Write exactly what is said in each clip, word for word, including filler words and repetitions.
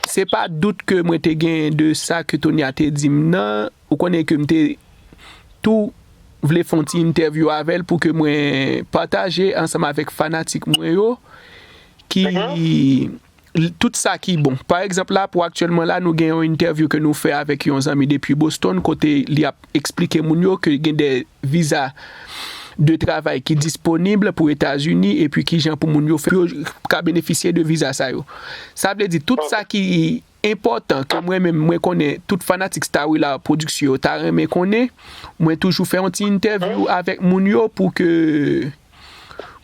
Se pa dout ke mwen te gen de sa ke Tonya te di m nan. Ou konnen ke m te tou vle fè yon ti entèvyou avè l pou ke mwen pataje ansanm avèk fanatik mwen yo ki tout sa ki bon. Pa egzanp la, pou aktyèlman la, nou gen yon entèvyou ke nou fè avèk yon zanmi depi Boston, kote li ap eksplike moun yo ke gen de viza de travay ki disponib pou Etazini, epi kijan pou moun yo fè pou yo ka benefisye de viza sa yo. Sa vle di, tout sa ki enpòtan ke mwen menm, mwen konnen, tout fanatik Starwilla Production yo ta renmen konnen, mwen toujou fè yon ti entèvyou avèk moun yo pou ke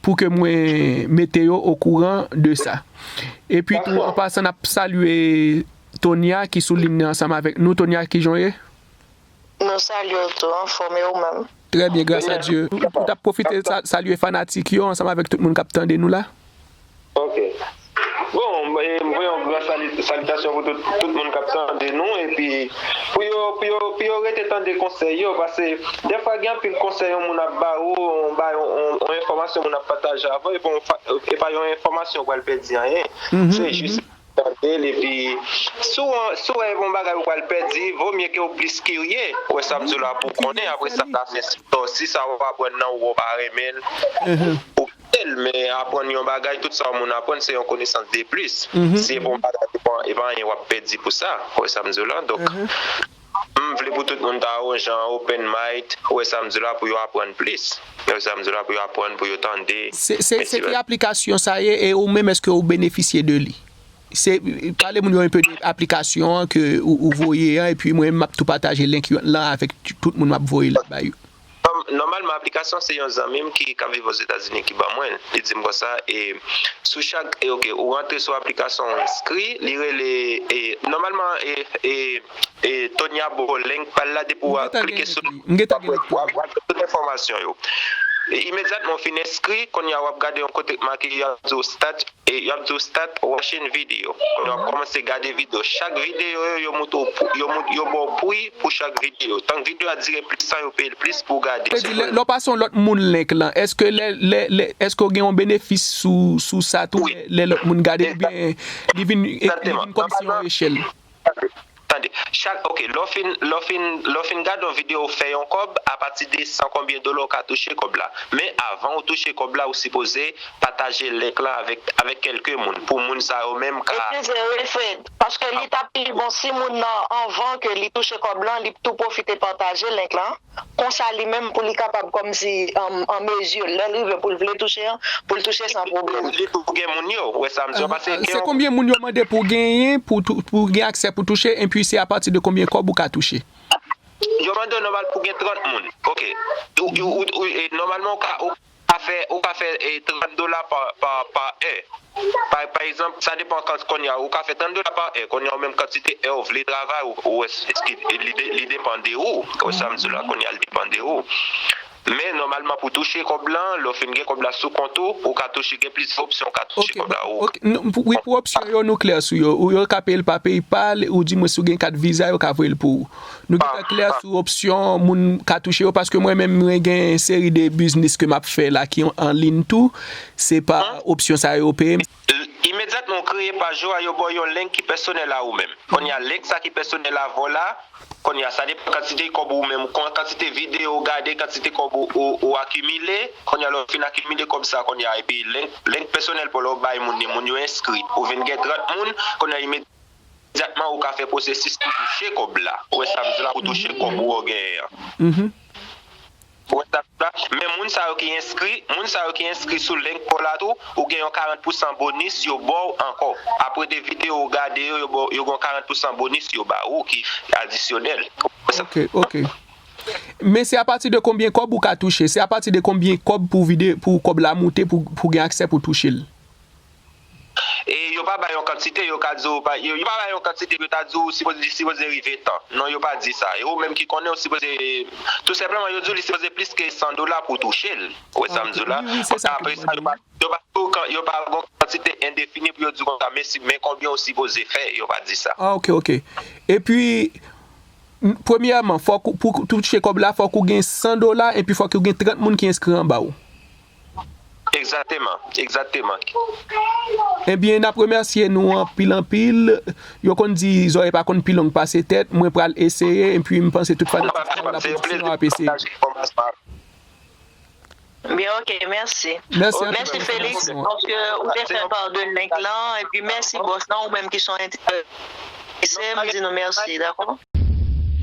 pou ke mwen mete yo okouran de sa. Epi tou, an pasan, n ap salye Tonya ki sou liy nan ansanm avèk nou. Tonya, kijan w ye? Nou salye w tou, anfòm, e ou menm? Trè byen, gras a Dye. Ou t ap pwofite sa- salye fanatik yo ansanm avèk tout moun k ap tande nou la? Ok. Bon, e, m voye yon gran sali- salitasyon pou tout, tout moun k ap tande nou, epi pou yo, pou yo, pou yo rete tande konsèy yo, paske dèfwa gen anpil konsèy yon moun ap ba ou, yon, ba yon, yon, yon enfòmasyon moun ap pataje avè w, epi yon fa- e pa yon enfòmasyon ou pral pèdi anyen. Se jis tande l, epi si w si w wè yon bagay ou pral pèdi, vo mye ke w plis kirye, ou wè sa m di w la, pou w konnen, apre sa, sa se si w tò, si sa w aprann nan ou, ou pa renmen l, ou kite l, men aprann yon bagay, tout sa yon moun aprann, se yon konesans de plis. Si e bon bagay, e pa, e pa anyen w ap pèdi pou sa, ou wè sa m di w la, donk, m vle pou tout moun ta yon jan open mind, ou wè sa m di w la, pou yo aprann plis, ou wè sa m di w la, pou yo aprann, pou yo tande. Se se- se ki aplikasyon sa ye, e ou menm, èske ou benefisye de li? Se, pale moun yo enpe de aplikasyon an ke ou, ou voye an, epi mwen, m ap tou pataje link yo lan avèk tout moun m ap voye l ba yo. Nòmalman, aplikasyon se yon zanmi m ki, k ap viv Ozetazini ki ban mwen l. Li di m konsa, e sou chak, e ok, ou rantre sou aplikasyon, ou enskri, li rele, e nòmalman, e, e, e Tonya ba w link pa l la, depi w klike sou l, w ap wè tout enfòmasyon yo. E imedyatman w fin enskri, kounye a w ap gade yon kote k make y ap di w start, e y ap di w start watching video. Kounye a w ap kòmanse gade videyo. Chak videyo yo, yo montre w, pou- yo mont- yo ba w pri pou chak videyo. Tank videyo a dire plis tan, yo peye l plis pou w gade. Vle di, lè lè w pase yon lòt moun link lan, èske lè, lè, lè, èske w gen yon benefis sou, sou sa tou, lè, lè lòt moun gade, oubyen li vin, li vin kòmsi yon echèl? Tande, chak, ok, lè w fin, lè w fin, lè w fin gade yon videyo, ou fè yon kòb, apati de san konbyen dola w ka touche kòb la. Men avan ou touche kòb la, ou sipoze pataje link lan avèk, avèk kèlke moun, pou moun sa yo menm ka. Eskize wi, Fred, paske li t ap pi bon si moun nan, anvan ke li touche kòb lan, li tou pwofite pataje link lan. Konsa, li menm, pou li kapab kòmsi an, an mezi, lè l rive pou l vle touche an, pou l touche san pwoblèm. Li tou gen moun yo, ou wè sa m di w, paske gen Se yon konbyen moun yo mande pou w genyen, pou tou- pou w gen aksè pou touche, epi se apati de konbyen kòb ou ka touche? Yo mande w nòmal pou gen trant moun. Ok. Ou, ou, ou, ou, e, nòmalman, ou ka, ou ka fè, ou ka fè e, trant dola pa, pa, pa è. Pa, pa egzanp, sa depan kan kounye a, ou ka fè trant dola pa è. Kounye a, ou menm kantite è ou vle travay, ou, ou wè, eski, li, de- li depan de ou, ou wè sa m di w la, kounye a, li depan de ou. Men, nòmalman, pou touche kòb lan, lè w fin gen kòb la sou kont ou, ou ka touche, gen plizyè opsyon ou ka touche kòb la. Ou, Ok, n- pou- wi, pou opsyon yo, nou klè sou yo. Ou yo ka peye l pa PayPal, ou di mwen si w gen kat Visa, yo ka voye l pou ou. Nou gentan klè sou opsyon moun ka touche yo, paske mwen menm, mwen gen yon seri de biznis ke m ap fè la ki an liy tou. Se pa opsyon sa yo peye m. Imedyatman ou kreye paj ou a, yo ba w yon link ki pèsonèl a ou menm. Kounye a, link sa ki pèsonèl avè w la, kounye a, sa depan kantite kòb ou menm, kon- kantite videyo ou gade, kantite kòb ou, ou, ou akimile. Kounye a, lè w fin akimile kòb sa, kounye a, epi link, link pèsonèl pa w la ou bay moun ni, moun yo enskri. Ou vin gen trant moun, kounye a, imedyatman ou ka fè pwosesis pou touche kòb la. Ou wè sa m di la, pou touche kòb ou w genyen an. Ou wè sa m di la? Men moun sa yo ki enskri, moun sa yo ki enskri sou link pa w la tou, ou gen yon karant pousan bonis yo ba w ankò. Apre de videyo ou gade yo, yo ba w- yo gen yon karant pousan bonis yo ba ou ki adisyonèl. Ou wè sa? Ok, ok. Men se apati de konbyen kòb ou ka touche? Se apati de konbyen kòb pou vide, pou kòb la moute, pou, pou gen aksè pou touche l? E yo pa bay yon kantite, yo ka di w, pa- yo, yo pa bay yon kantite, yo ta di w sipoze, li sipoze rive tan. Non, yo pa di sa. E ou menm ki konnen, ou sipoze, tou senpleman, yo di w li sipoze plis ke san dola pou w touche l. Ou wè sa m di w la? Wi, wi, se sa ke Apre sa, yo pa, yo pa, yo pa gon kantite endefini pou yo di w konsa, men si, men konbyen ou sipoze fè, yo pa di sa. Ah, ok, ok. Epi, m- premyèman, fòk ou- pou touche kòb la, fòk ou gen san dola, epi fòk ou gen trant moun ki enskri anba w. Egzakteman, egzakteman. Ebyen, n ap remèsye nou anpil anpil. Yo konn di zòrèy pa konn pi long pase tèt. Mwen pral eseye, epi m panse tout fanatik sa yo ap eseye. Byen, ok, mèsi. Mèsi Felix, paske ou te fè pa de link lan, epi mèsi bòs lan, ou menm ki son enteresè, m di nou mèsi, dakò?